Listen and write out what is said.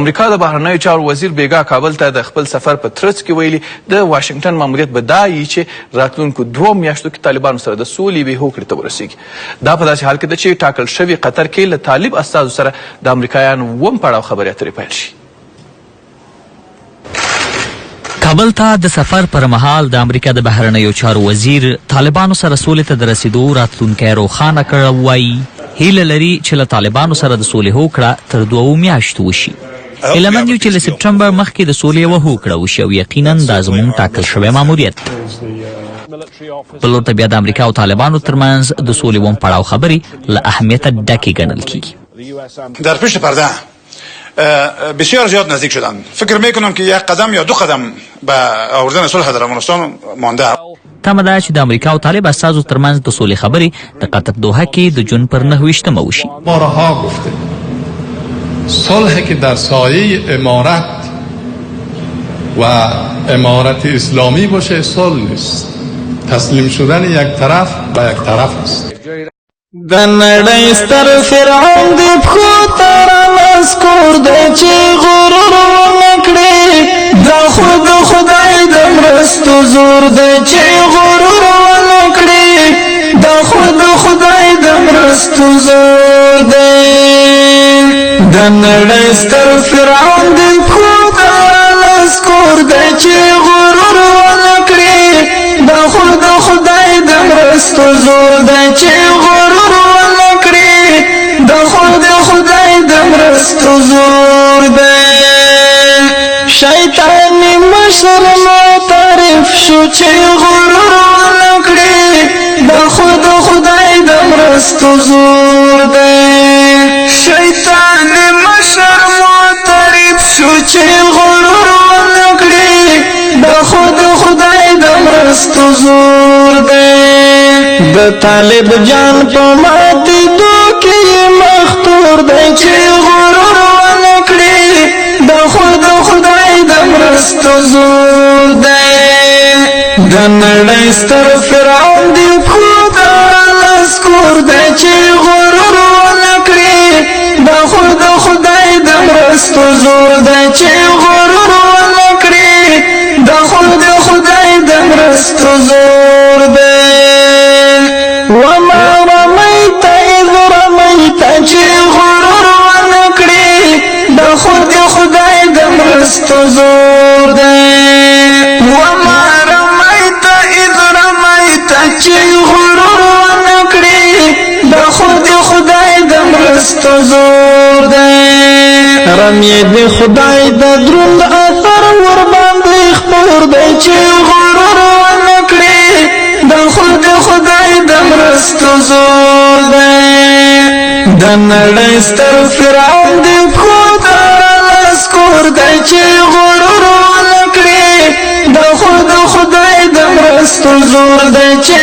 امریکا د بهرنیو چارو وزیر بیګا کابل ته د خپل سفر په ترڅ کې ویلي، د واشنګټن ماموریت به دا وي چې راتلونکو 2 میاشتو کې طالبانو سره د سولې یوې هوکړې ته ورسیږي. دا په داسې حال کې ده چې ټاکل شوې قطر کې له طالب استازو سره د امریکایانو اووم پړاو خبرې اترې پیل شي. کابل ته د سفر پر مهال د امریکا د بهرنیو چارو وزیر طالبانو سره سولې ته د رسېدو راتلونکی روښانه کړ او وایي هیله لري چې له طالبانو سره د سولې هوکړه تر 2 میاشتو وشي. هیله مند یو چې له سپټمبر مخکې د سولې یوه هوکړه وشي او یقینا دا زموږ ټاکل شوی ماموریت دی. بل لور ته بیا د امریکا او طالبانو ترمنځ د سولې اووم پړاو خبرې له اهمیته ډکې ګڼل کیږي. در پشت پرده بسیار زیاد نزدیک شدن. فکر میکنم که یک قدم یا 2 قدم به آوردن صلح در افغانستان مانده. تمه ده چې د امریکا او طالب استازو ترمنځ د سولې خبرې د قطر دوحه کې د جون پر 29مه وشي. بارها گفته صلح که در سایه امارت و امارت اسلامی باشه صلح نیست، تسلیم شدن یک طرف به یک طرف است. د نړۍ ستر فرعون دې پښو ته رانسکور دی چې غرور ونه کړي، دا خو د خدای د مرستو زور دی چې غرور ونه کړي، دا خو د خدای د مرستو زور دی. د نړۍ ستر فرعون دې پښو ته رانسکور دی چې غرور ونه کړي، دا خو د خدای د مرستو زور دی چې غرور ونه کړي، دا خو د خدای د مرستو زور دی. شیطاني مشر معترف شو چې غرور ونه کړي، دا خو د خدای د مرستو زور دی. شیطاني مشر معترف شو چې غرور ونه کړي، دا خو د خدای د مرستو زور دی. د طالب جان په ماتېدو کې یې مخ تور دی چې غرور ونه کړي، دا خو د خدای د مرستو زور دی. د نړۍ ستر فرعون دې پښو ته رانسکور دی چې غرور ونه کړي، دا خو د خدای د مرستو زور دی چې غرور ونه کړي، دا خو د خدای د مرستو زور دی. وما رمیت اذ رمیت چې غرور ونه کړي، دا خو د خدای د مرستو زور دی. وما رمیت اذ رمیت چې غرور ونه کړي، دا خو د خدای د مرستو زور دی. رمې د خدای د دروند اثر ورباندې خپور دی چې غرور ونه کړي، دا خو د خدای د مرستو زور دی. د نړۍ ستر فرعون دې پښو ته رانسکور دی چې غرور ونه کړي، دا خو د خدای د مرستو زور دی چې